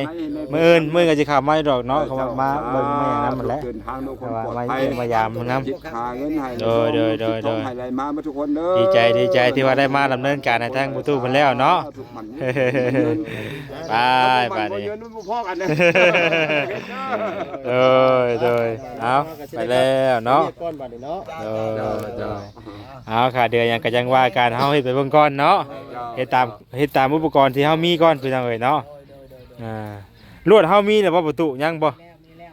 ມື້ອື່ນ ມື້ອື່ນກໍຊິເຂົ້າມາຢູ່ດອກເນາະ ເຂົ້າມາເບິ່ງມາຫຍັງນຳຫັ້ນແຫຼະ ເດີນທາງດ້ວຍຄວາມປອດໄພ ວ່າມາຢ້ຽມມາຢາມນຳ ເຮັດຫາເງິນໃຫ້ ໂດຍ ໂດຍ ໂດຍ ໂດຍ ໂດຍ ໃຫ້ໄຫຼມາໝົດທຸກຄົນເດີ ດີໃຈ ດີໃຈທີ່ວ່າໄດ້ມາດຳເນີນການໃຫ້ທາງພໍ່ຕູ້ເພິ່ນແລ້ວເນາະ ໄປ ໄປ ບໍ່ເງິນບໍ່ພໍກັນເດີ ໂດຍ ໂດຍ ເອົາ ໄປແລ້ວເນາະ ໂດຍ ໂດຍ ເອົາ ຄ່າເດືອນຫຍັງກໍຈັ່ງວ່າກັນ ເຮົາເຮັດໄປເບິ່ງກ່ອນເນາະ ເຮັດຕາມ ເຮັດຕາມອຸປະກອນທີ່ເຮົາມີກ່ອນ ພີ່ນ້ອງເອີຍເນາະ ອ່າ ລວດເຮົາມີແລ້ວບໍ່ປະຕູ? ຍັງບໍ່?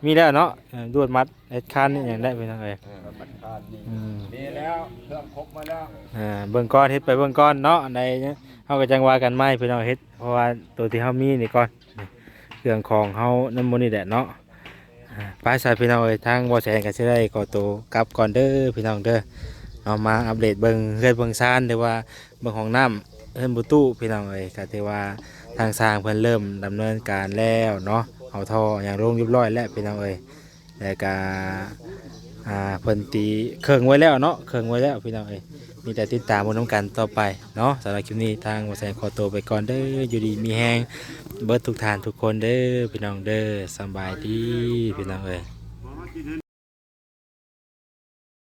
ມີແລ້ວເນາະ ເອີ ລວດມັດເຮັດຄານນີ້ຫຍັງໄດ້ ພີ່ນ້ອງເອີຍ ເອີ ມັດຄານນີ້ ອືມ ມີແລ້ວ ເຄື່ອງຄົບມາແລ້ວ ອ່າ ເບິ່ງກ່ອນ ເຮັດໄປເບິ່ງກ່ອນເນາະ ໃນ ເຮົາກໍຈັ່ງວ່າກັນໃໝ່ ພີ່ນ້ອງ ເຮັດ ເພາະວ່າໂຕທີ່ເຮົາມີນີ້ກ່ອນ ເຄື່ອງຂອງເຮົານຳໝົດນີ້ແຫຼະເນາະ ອ່າ ໄປຊະພີ່ນ້ອງເອີຍ ທາງບໍ່ແສນກໍຊິໄດ້ຂໍໂຕກັບກ່ອນເດີພີ່ນ້ອງເດີ ເອົາມາອັບເດດເບິ່ງເຮືອນເບິ່ງຊານ ຫຼືວ່າເບິ່ງຫ້ອງນ້ຳເຮືອນບໍ່ຕູ້ພີ່ນ້ອງເອີຍ ກໍຖືວ່າທາງຊ່າງເພິ່ນເລີ່ມດຳເນີນການແລ້ວເນາະ ເອົາທໍ່ຫຍັງລົງຮຽບຮ້ອຍແລ້ວພີ່ນ້ອງເອີຍ ແລ້ວກໍ ອ່າ ເພິ່ນຕີເຄິ່ງໄວ້ແລ້ວເນາະ ເຄິ່ງໄວ້ແລ້ວພີ່ນ້ອງເອີຍ ມີແຕ່ຕິດຕາມເບິ່ງນຳກັນຕໍ່ໄປເນາະ ສຳລັບຄລິບນີ້ທາງບໍ່ແສນຂໍໂຕໄປກ່ອນເດີ ຢູ່ດີມີແຮງເບິດທຸກທ່ານທຸກຄົນເດີພີ່ນ້ອງເດີ ສະບາຍດີພີ່ນ້ອງເອີຍ.